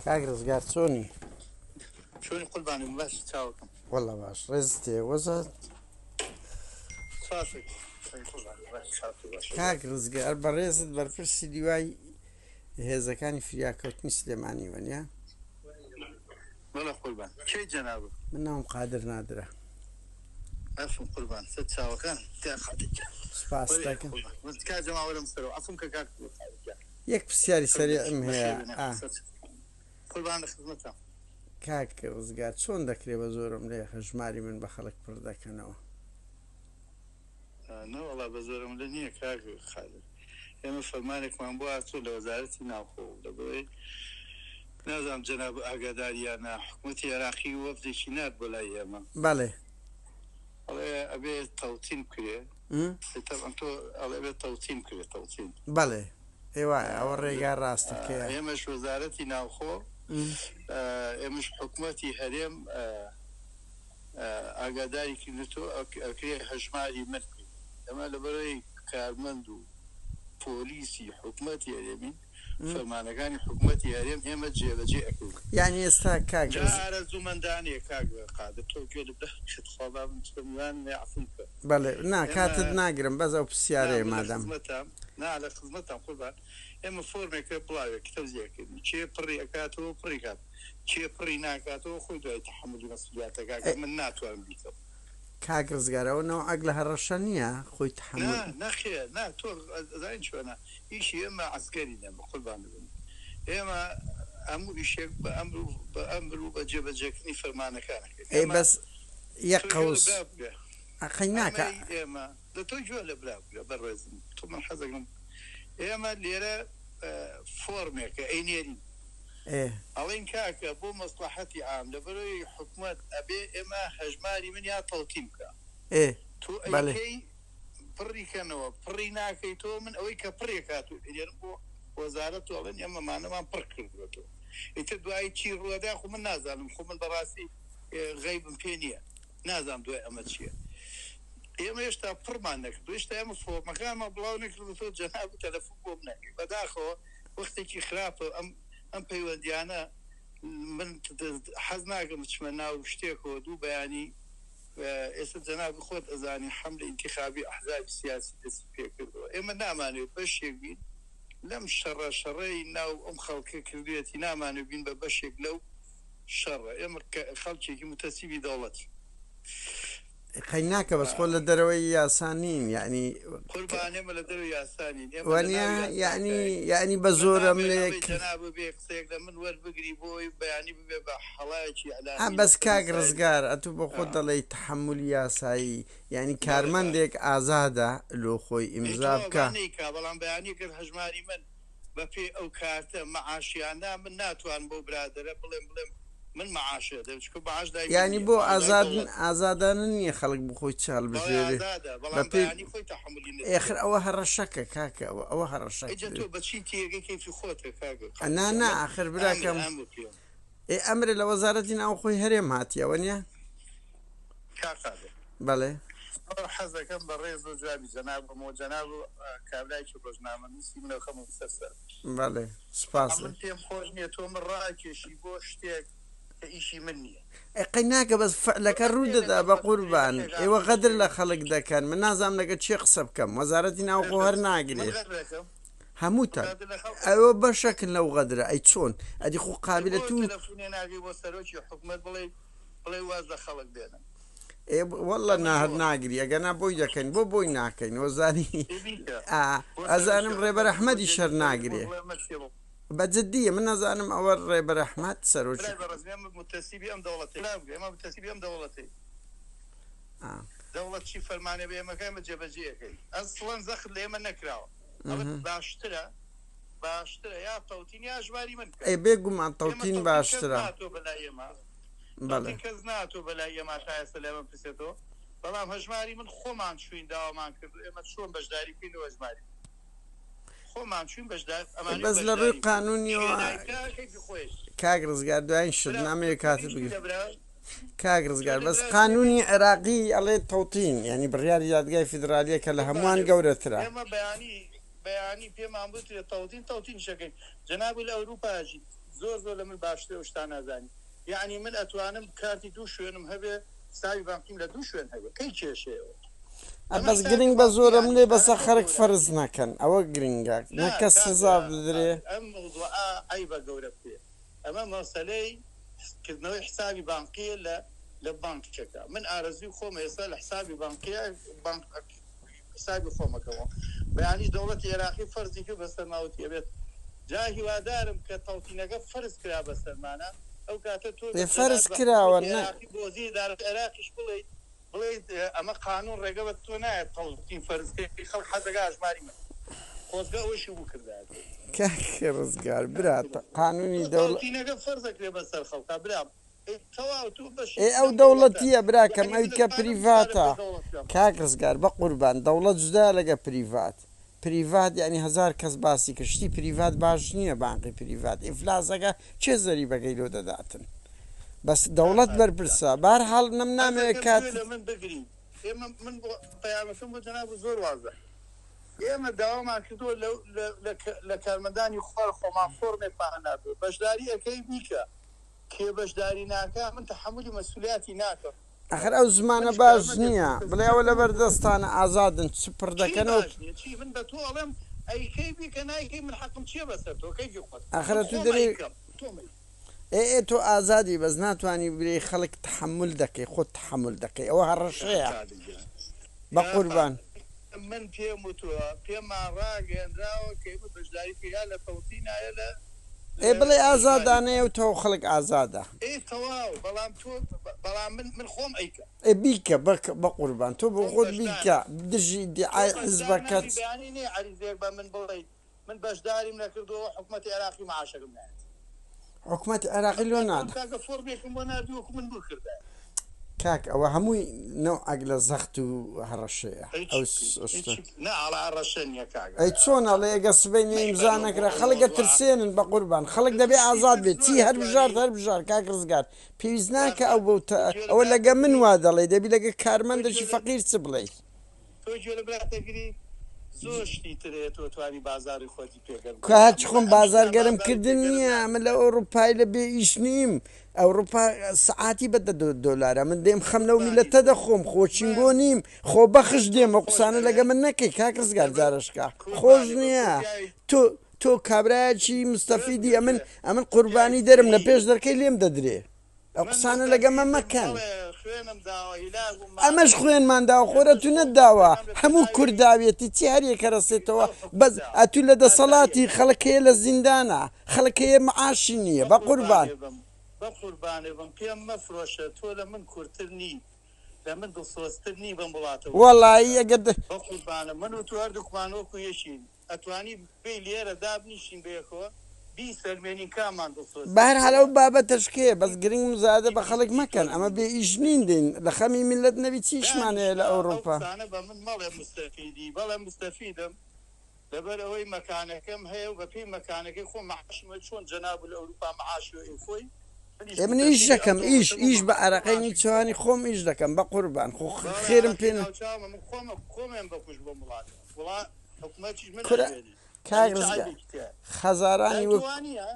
کاک ڕزگار چۆنی؟ چۆنی قوربانم باش چاوەکەم. وەڵا باش ڕێزت هەیە وەزع؟ سپاس قوربانم باش چاوت باش. کاک ڕزگار بەڕێزت بەرپرسی لیوای هێزەکانی فریاکەوتنی سلێمانی وەنیە؟ بەڵێ قوربان کێی جەنابت؟ من ناوم قادر نادرە. عەفوم قوربان سەر چاوەکان کاک قادر گیان. سپاست وەرە دەکەم. قوربان من تکا جەماوەرم سەرەوە عەفوم کە کاک قادر گیان. یەک پرسیاری سەریعم هەیە ئا. قوربان لە خزمەتتام. کاک ڕزگار چۆن دەکرێ بە زۆرم لێ هەژماری من بە خەڵک پڕ دەکەنەوە؟ نەوەڵا بە زۆرەملێ نییە کاک قادر ئێمە فەرمانێکمان بۆ هاتووە لە وەزارەتی ناوخۆ و لەبەرەی نازانم جەنابت ئاگاداری یان نا حکومەتی عێراقی وەفدێکی نارد بۆ لای ئێمە. بەڵێ. ئەڵێ ئەبێ تەوتین بکرێ تەبعەن تۆ ئەڵێ ئەبێ تەوتین بکرێ تەوتین. بەڵێ ئێ وایە ئەوە ڕێگا ڕاستەکەیە. ئێمەش وەزارەتی ناوخۆ ئێمەش حکومەتی هەرێم ئاگاداری کردنەوە ئەکرێ هەژماری من بکەین ئێمە لەبەرەی کارمەند و پۆلیسی حکومەتی هەرێمین. فەرمانەکانی حکومەتی هەرێم ئێمە جێبەجێ ئەکەین. یانی ئێستا کاک جا ڕز. ئارەزوومەندانەیە کاک قادر تۆ گوێ لە برا بگرە تخوا با من بچمە میوانم هەیە عەفوم بکە. بەڵێ نا ئێمە کاتت ناگرم بەس ئەو نا پرسیارەیە من لە مادام. خزمەتام نا لە خزمەتام قوربان ئێمە فۆرمێکە بڵاوێک تەوزیع کردین کێ پڕی ئەکاتەوە پڕی کات کێ پڕی ناکاتەوە خۆی دوای تەحەمولی مەسئولیاتەکا کە من ناتوانم بیکەم. کاک ڕزگار ئەوە نەوعەک لە هەڕەشە نیە خۆی نا تەحەمول. نەخێر نا تۆ ئەزانی چۆنە ئیشی ئێمە عەسکەری نەبوو قوربانت بم ئێمە هەموو ئیشێک بە ئەمر و بە ئەمر و بە جێبەجێکردنی فەرمانەکان ئەکەین ئەی ئێمە بەس یەک تۆ گوێ لە قەوس برا بگرە ئەقەی ناکا. ئەمەی ئێمە دە تۆ گوێ لە برا بگرە بەڕێزم تۆ من حەزەکەم ئێمە لێرە فۆرمێکە ئەینێرین ئێ. ئەڵێین کاکە بۆ مەسڵەحەتی عام لەبەرئەوەی حکومەت ئەبێ ئێمە هەژماری من یا تەوتین بکا ئێ تۆ بەڵێ. ئەیکەی پڕی کەنەوە پڕی ناکەی تۆ من ئەوەی کە پڕی کات و ئەنێرم بۆ وەزارەت و ئەڵێن ئێمە مانەمان پڕ کردووەتەوە ئیتر دوایی چی ڕووەدا خۆ من نازانم خۆ من بەڕاستی غەیبم پێ نییە نازانم دوای ئەمە چییە ئێمە هێشتا پڕمان نەکردو هێشتا ئێمە فۆرمەکانمان بڵاو نەکردوەوە جەناب تەلەفۆن بۆم نەکەی بەداخەوە وەختێکی خراپە ئەم ئەم پەیوەندیانە من حەز ناکەم بچمە ناو شتێکەوە دوو بەیانی ئێستا جەنابی خۆت ئەزانی حەملە ئینتیخابی ئەحزابی سیاسی دەستی پێکردەوە ئێمە نامانەوێت بەشێک بین لەم شەڕە شەڕەی ناو ئەم خەڵکە کردوێتی نامانەوێت بین بە بەشێک لەو شەڕە ئێمە خەڵکێکی موتەسیبی دەوڵەتین. قەی ناکە بەس خۆ لە دەرەوەی یاسا نین یعنی قوربان ئێمە لە دەرەوەی یاسا نین ئێمە لە وانە ناو یعنی یاساکاین یعنی بە من زۆرە نامەوێ ملێک ئەڵێی جەنابت بێ قسەیەک لە من وەربگری بۆ ئەوەی بەیانی ببێ بە حەڵایەکی ئا ئیعلامی بەس لەسەر کاک مەسایل ڕزگار ئەتوو بۆ خۆت ئا دەڵێی تەحەمولی یاسایی یعنی بەڵێ کاکە کارمەندێک ئازادە لۆ خۆی ئەی ئیمزا تەواو با بکا. نەیکا بەڵام بەیانی گەر هەژماری من بە پێی ئەو کارتە مەعاشیانە من ناتوانم بەو برادەرە بڵێم بڵێم من مەعاشێ دەم چونکە مەعاش دای من یانی نیە بۆ مەعاش دای ئازاد دەوڵەتە. ئازادانە نیە خەڵک بۆ خۆی چ بەڵێ هەڵبژێرێ ئازادە بە بەڵام پێی بەیانی خۆی تەحەمولی ئێخر نەسیەتە. ئەوە هەڕەشەکە کاکە ئەوە ئەوە هەڕەشە ئەی جا تۆ بە چی تێگەی کەیفی خۆتە کاکە قادر نا جان نا من ئاخر ئامر براکەم ئامر پێم. ئێ ئەمرە لە وەزارەتی ناوخۆی هەرێم هاتیە وەنیە؟ کاک قادر. بەڵێ. زۆر حەزەکەم بە ڕێز و جوابی جەنابم و جەناب کابرایەکی ڕۆژنامەنووسی منە خەمم سەر سەرم. بەڵێ سوپاس. بەڵام من پێم خۆش نیە تۆ من ڕاکێشی بۆ شتێک کە ئیشی من نیە. ئەی قەی ناکە بەس فعلەکە ڕوو دەدا بەقوربان ئێوە غەدر لە خەڵک دەکەن من نازانم لەگە کێ قسە بکەم وەزارەتی ناوخۆ هەر ناگرێ هەمووتان ئەوە بەشەکن لەو غەدرە ئەی چۆن ئەدی خۆ قابلە تو ئێ واللە نا هەر ناگری ئەگەنا بۆی دەکەین بۆ بۆی ناکەین وەزانی ئەزانم ڕێبەر ئەحمەدیش هەر ناگرێ. بە جدیە من نازانم ئەوە ڕێبەر ئەحمەد سەرۆکی. برای بەڕێزم ئێمە موتەسیبی ئەم دەوڵەتەین ئێمە موتەسیبی ئەم دەوڵەتەین دەوڵەت چی فەرمانێ بە ئێمە کا ئێمە جێبەجێی ئەکەین ئەسڵەن زەخت لە ئێمە نەکراوە ئەڵێ باشترە باشترە یا تەوتین یا ژماری من بکەن ئەی بێ گومان ئێمە تەوتین تەوتین کەس باشترە ناتۆ بەلای ئێمە بەڵێ. تەوتین کەس ناتۆ بەلای ئێمە تا ئێستا لە ئێمە پرسێتەوە بەڵام هەژماری من خۆمان چوین داوامان کردو ئێمە چۆن بەشداری بکەین لەو هەژماری من. خۆمان چوین بەشدار ئەمانەوێ بەس لە ڕووی بەشداری بکەین قانونیەوە کێ نایکا کەیفی خۆیەتی. کاک ڕزگار دواین شت برا نامەوێ تۆ کاتت هیچ بگرم لە برا کاک تۆ ڕزگار لە بەس برا چیە قانونی عێراقی ئەڵێ تەوتین یانی بڕیاری دادگای فیدرالیە کە لە هەمووان قوربانت گەورەترە. ئێمە بەیانی بەیانی پێمان بوترێ تەوتین تەوتینیش ئەکەین جەنابی لە ئەوروپا ئەژیت زۆر زۆر لە من باشتر ئەو شتانە ئەزانی یەعنی من ئەتوانم کارتی دوو شوێنم هەبێ حسابی بانقیم لە دوو شوێن هەبێ کەی کێشەیە ئەوە ئە ئەمە بەس حسابی گرنگ بە بانقی زۆرە یەعنی ملێ بەسە پارە خەرک گەورە فەرز نەکەن ئەوە گرنگە نا نە کەس کاک سزا بدرێ. قادر ئەم مەوزوعە عەیبە گەورە بکرێ ئەمە مەسەلەی کردنەوەی حسابی بانقیە لە لە بانکێکا من ئارەزوی خۆمە ئێستا لە حسابی بانقیە بانق حسابی خۆم ئەکەمەوە بەیانیش دەوڵەتی عێراقی فەرزی کرد بەسەرما وتی ئەبێت جا هیوادارم کە تەوتینەکە فەرز کرا بەسەرمانا ئەو کاتە تۆ ئێ فەرز جەناب بە کراوە حکومەتی نە. عێراقی بۆ وەزیری دارایی عێراقیش بڵێیت بڵێیت ئەمە قانون ڕێگە بە تۆ نایەت تەوتین فەرز کەی خەڵک حەزەکا هەژماری من خۆزگە ئەوەشی بکردایە. کاک ڕزگار برا قانونی تۆ دەوڵ. تەوتینەکە فەرز ئەکرێ بەسەر خەڵکا برام ئەی تەواو تۆ ئێ بەشێکی ئەو لەم دەوڵەتە دەوڵەتیە براکەم یەعنی ئەوی من کە ئەتوانم پارە پریڤاتە بە دەوڵەت بکەم. کاک ڕزگار بەقوربان دەوڵەت جودایە لەگە پریڤات پریڤات یانی هەزار کەس باسی کرد شتی پریڤات باش نیە بانقی پریڤات ئیفلاسەکە کێ زەریبەکەی لۆ دەداتن بەس کاک دەوڵەت قادر گیان بەرپرسە بەهەرحاڵ نەم نامەوێ حەزەکەم گوێ کاتت لە من بگری ئێمە من بۆ پەیامەکەم بۆ جەنابت زۆر وازحە ئێمە داوامان کردووە لە لە لە کارمەندانی خوار خۆمان فۆرمێکمان ناردووە بەشداری ئەکەی بیکە کێ بەشداری ناکا من تەحەمولی مەسولیاتی ناکەم. ئەخر ئەو زمانە منیش باش کارمەندێکم نییە بڵێ خزمەتم ئەوە لەبەر کردووە. دەستانە ئازادن چ پڕ چی دەکەنەوە. باش نییە چی من بە تۆ ئەڵێم ئەیکەی بیکە نایکەی من حەقم چییە بەسەر تۆ کەیفی خۆت ئەخر من ئەتوو خۆم دەرێ ئەیکەم تۆ مەیکە. ئێ ئێ تۆ ئازادی بەس ناتوانی برێی خەڵک تەحەمول دەکەی خۆت تەحەمول دەکەی ئەوە یا هەڕەشەیە قادر گیان بە یا قوربان. قادر من پێم وتووە پێمان ڕاگەیەنراوە کە ئێمە بەشداری بکەین یا لە تەوتینا یا لە ئێ لە بڵێ هەژماری ئازادانەیە و تەواو خەڵک ئازادە. ئێ تەواو بەڵام تۆ بەڵام من من خۆم ئەیکەم. ئێ بیکە بەک بەقوربان تۆ بۆ خۆم خۆت بەشدارم. بیکە دژی تۆ ئیدیعای بەشدار حزبەکەت. نابی بەیانی نەی عەریزەیەک بە من بڵێیت من بەشداریم نەکردووە حکومەتی عێراقی معاشەکەم نایەت. حکومەتی عێراقی لۆ ئەم نادا. کاکە فۆرمێکم بۆ ناردی وەکو من بکردایە. کاک ئەوە هەمووی نەوعەک لە زەخت و هەڕەشەیە ئەو شتە. نا ئەڵا هەڕەشە نیە کاک ئەی چۆن ئەڵێ ئەگەر سبەینێ عەیبە ئیمزا لۆ بۆ نەکرا ئەو خەڵک مەوزوعە ئەترسێنن بەقوربان خەڵک دەبێ شتی ئازاد تر بێت چی زۆرە هەربژارد توانی هەربژارد کاک ڕزگار پێویست ناکا کاک ئەو بەو تۆ گوێ لە ئەوە برات لەگە من دەگری وا دەڵێی دەبی لەگە تۆ گوێ کارمەندێکی لە فەقیر چ بڵێی. تۆ گوێ لە برات دەگری زۆر شتی تر هەیە تۆ توانی بازاڕی خۆتی پێ گەرم کەی کاچ ئەم خۆم ئەم بازار شتە گەرم بازاڕی پێ کردن گەرم نییە من ناکرێ. لە ئەوروپای لە بێ ئیش نیم ئەوروپا سەعاتی بە دە دۆلارە من دێم خەم لەو قوربانی میلەتە بم دەخۆم خۆ چینگۆ من نیم خۆ بەخش من دێم تۆم ئەو خۆش قسانە لەگە ئەوێ من نەکەی کاک ڕزگار لەبەر جارەشکا خۆش قوربانی بم تۆ نییە پیاوی تۆ تۆ کابرایەکی گوێ مستەفیدی بگرە ئەمن گوێ ئەمن تۆ پیاوی قوربانی دەرم لە فریی پێش دەرکەی لێم دەدرێ ئەو من قسانە لەگە مە مستەفیدم مەکەن. بەڵێ خوێنم داوە هیلاک بووم ئەمەش ماندوو بووم خوێنمان داوە خۆرە لە تو پشت نەت خۆم داوە دەستەکەم لە هەموو پێناوی کورد داویەتی چی هەریەکە رەسێتەوە ئەو بەس حکومەتە ئەتو لە هەتا دەسەڵاتی یەکە. خەڵک هەیە لە زیندانە خەڵک هەیە معاشی نیە بەقوربان. بەقوربانێ بم بەقوربانێ بم پێم مەفرۆشە تۆ لە من کورتر نی لە من دڵسۆزتر نی بەم وڵاتە و وەڵایی حکومەتە ئەگەر. بەقوربانە من و تۆ هەردووکمان وەکو یەکین ئەتوانی بێی لێرە دابنیشین بەیەکەوە بیسەلمێنین کاممان دڵسۆزترین بەهەرحال ئەو وڵاتە. بابەتەش کێیە بەس گرنگ مزایەدە بە خەڵک مەکەن ئەمە بێ ئیش نین دێین لە خەمی میللەت نەبی چ ئیشمان هەیە لە دانیشە ئەو ئەوروپا. قسانە بە من مەڵێ مستەفیدی بەڵێ مستەفیدم لەبەر ئەوەی مەکانەکەم هەیە و بەپێی مەکانەکەی خۆم معاشم هەیە چۆن جەنابو لە ئەوروپا معاشی هەیە خۆی منیش ئێ من ئیش مستەفیدی ئەو دەکەم ئیش دەوڵەتەم و ئیش بە ئارەقەی معاشی نیچوانی خۆمە. خۆم ئیش دەکەم بەقوربان خۆ بەڵێ خێرم ئارەقەی پێ ناوچاومە من خۆم خۆمێم بەکوشت بۆم وڵاتە وڵا حکومەتیش من کورە ئەژێنێ کاک یانی چ ڕزگار عەیبێکی تیایە خەزارانی لای تۆ وەک وا نییە؟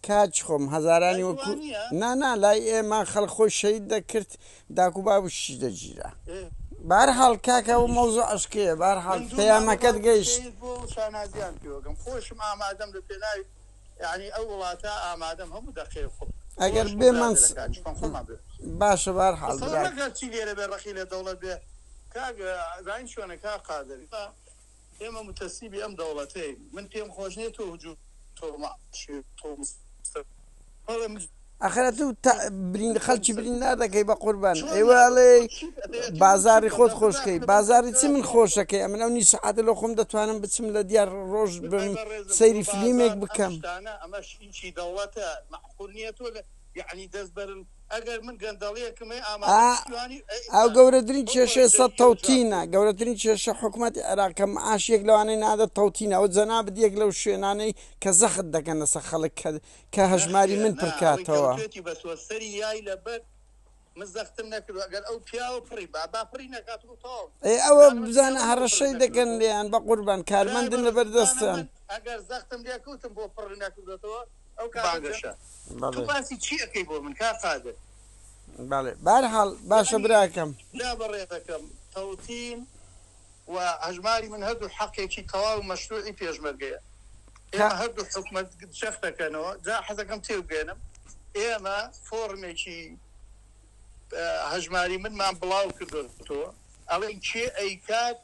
کاک خۆم هەزارانی لای تۆ وەکو وا نییە؟ نا نا لای ئێمە خەڵک خۆی شەهید دەکرد داک و بابوشی دەگیرا ئێ بەهەرحاڵ کاکە ئەو منیش مەوزوعەش کێیە بەهەرحاڵ من دوو مام و پەیامەکەت باوکم گەیشت. شەهید بووە و شانازیان پێوەکەم خۆشم ئامادەم لە پێناوی یانی ئەو وڵاتە ئامادەم هەموو دەقەیەک خۆم ئەگەر خۆشم بێ من برادەرەکانیشمان خۆمان بێ باشە بەهەرحاڵ تەسەور براکەم. مەکە چی لێرە بێ ڕەقی لە دەوڵەت بێ کاک زانی چۆنە کاک قادر ئێمە موتەسیبی ئەم دەوڵەتەین من پێم خۆش نیە تۆ هجوم تۆ معاشی تۆ بەڵێ من ئەخر ئەتو تا برین خەلکی بریندار دەکەی بەقوربان چۆن ئێوە نابم ئەڵێی تۆ چیت ئەتەوێ ئەتوێ من چی بازاری بکەم خۆت دەم خۆش کەی براکەم بازاری چی جواب من بدەوە خۆشەکەی ئەمن ئەو نیو سەعاتە لۆ خۆم دەتوانم بچم لە دیار ڕۆژ برای بم بەڕێزم تۆ سەیری فلیمێک بازاڕ ئەم بکەم. شتانە ئەمەش ئیشی دەوڵەتە مەعقول نیە تۆ لە یەعنی دەست بەرن ئەگەر من گەندەڵیەکم هەیە ئامادەم ئا پشتیوانی ئەی ئەو ئیستا گەورەترین بۆ کێشەیە خۆت سە جەریەوە جواب تەوتینە بدەوە. گەورەترین کێشە حکومەتی عێراق کە معاش یەک لەوانەی نادە تەوتینە ئەوە جەنابت یەک لەو شوێنانەی کە زەخت دەکەن لەسەر خەڵک کە کە هەژماری نەخێر من نا پر ئەوەی کە کاتەوە. وتوێتی بەس وە سەری یای لەبەر من زەختم نەکردوە ئەگەر ئەو پیاوە پڕی با با پڕی نەکات و تەواو ئێ ئەوە بزانە من بزانە پیاوم بۆ پڕت هەڕەشەی دەکەن نەکردۆتەوە لێیان بەقوربان برای کارمەندن بەڕێز لەبەر بزانە دەستیان. من ئەگەر زەختم لێکەوتم بۆ پڕی نەکردۆتەوە. بانگەشە تۆ باسی چی ئەکەی بۆ من کاک قادر؟ بەڵێ بەهەرحاڵ باشە براکەم. برا بەڕێزەکەم تەوتین و هەژماری من هەردوو حەقێکی تەواو مەشروعی پێشمەرگەیە ئێمە هەردوو حکومەت جەخت دەکەنەوە جا حەزەکەم تێبگەێنم ئێمە فۆڕمێکی هەژماری منمان بڵاو کردۆتەوە ئەڵێن کێ ئەیکات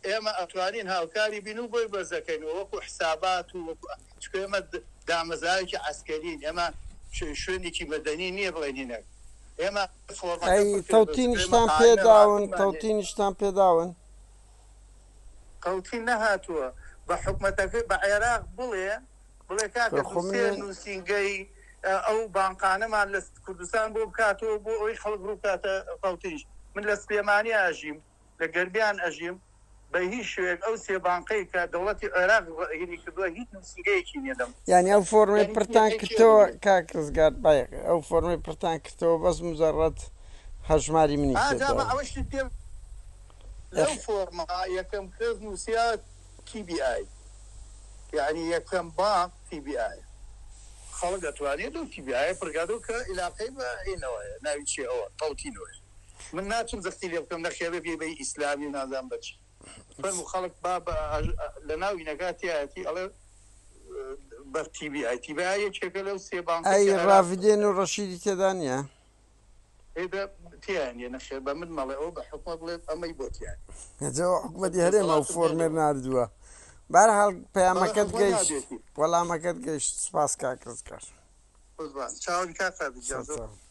ئێمە ئەتوانین هاوکاری بین و بۆی بەرزەکەینەوە وەکو حسابات و وەکو چونکە ئێمە دامەزراوێکی عەسکەرین ئێمە شوێنێکی مەدەنی نییە بڵێن هینەک ئێمە فۆڕمەکە ئەی پڕ کردووە چونکە ئێمە تەوتینیشتان ئاینە پێداون ڕاتبمان هەیە. تەوتینیشتان پێداون؟ تەوتین نەهاتووە بە حکومەتەکە بە عێراق بڵێ بڵێ کاکە کورە خۆ دوو من سێ نووسینگەی ئەو بانقانەمان لە کوردستان بۆ بکاتەوە بۆ ئەوەی خەڵک ڕووبکاتە تەوتینیش من لە سلێمانی ئەژیم لە گەرمیان ئەژیم بە هیچ شێوەیەک ئەو سێ بانقەی کە دەوڵەتی عێراق هینی کردوە هیچ نوسینگەیەکی نیە لەم یانی ئەو فۆرمەی یانی پرتان ئەی کێ کردەوە بگرێ؟ کاک ڕزگار بایەق ئەو فۆرمەی پرتان کردەوە بەس مجەڕەد هەژماری منی ئا جا بە پێداون. ئەوەشت پێ ئەخ. لەو فۆرمە یەکەم کەس نوسیا تی بی ئای یانی یەکەم بانق تی بی ئایە خەڵک ئەتوانێ لەو تی بی ئایە پڕکاتەوە کە ئیلاقەی بە هینەوە هەیە ناوی چیە ئەوە تەوتینەوەیە. من ناچم زەختی لێ بکەم نەخێر بێ بێ ئیسلامی و نازانم بە چی فەرموو خەڵک با لە ناو ئینەکە تیایەتی ئەڵێ بە تی بی ئای تی بی ئای یەکێکە لەو سێ بانقەی ئەی کە عێراق ڕافدێن و ڕەشیدی تێدا نییە؟ ئێ دە تیایە نیە نەخێر بە من مەڵێ ئەوە بە حکومەت بڵێ ئەمەی بۆ تیا نیە جا ئەوە حکومەتی هەرێمە ئەو دەسەڵاتم نیە فۆرمەی لەوە ناردووە. بەهەرحاڵ بەڵێ پەیامەکەت حکومەت گەیشت ناردوێتی. وەڵامەکەت گەیشت سوپاس کاک ڕزگار. قوربان چاوم کاک قادر گیان زۆر سەرچاو.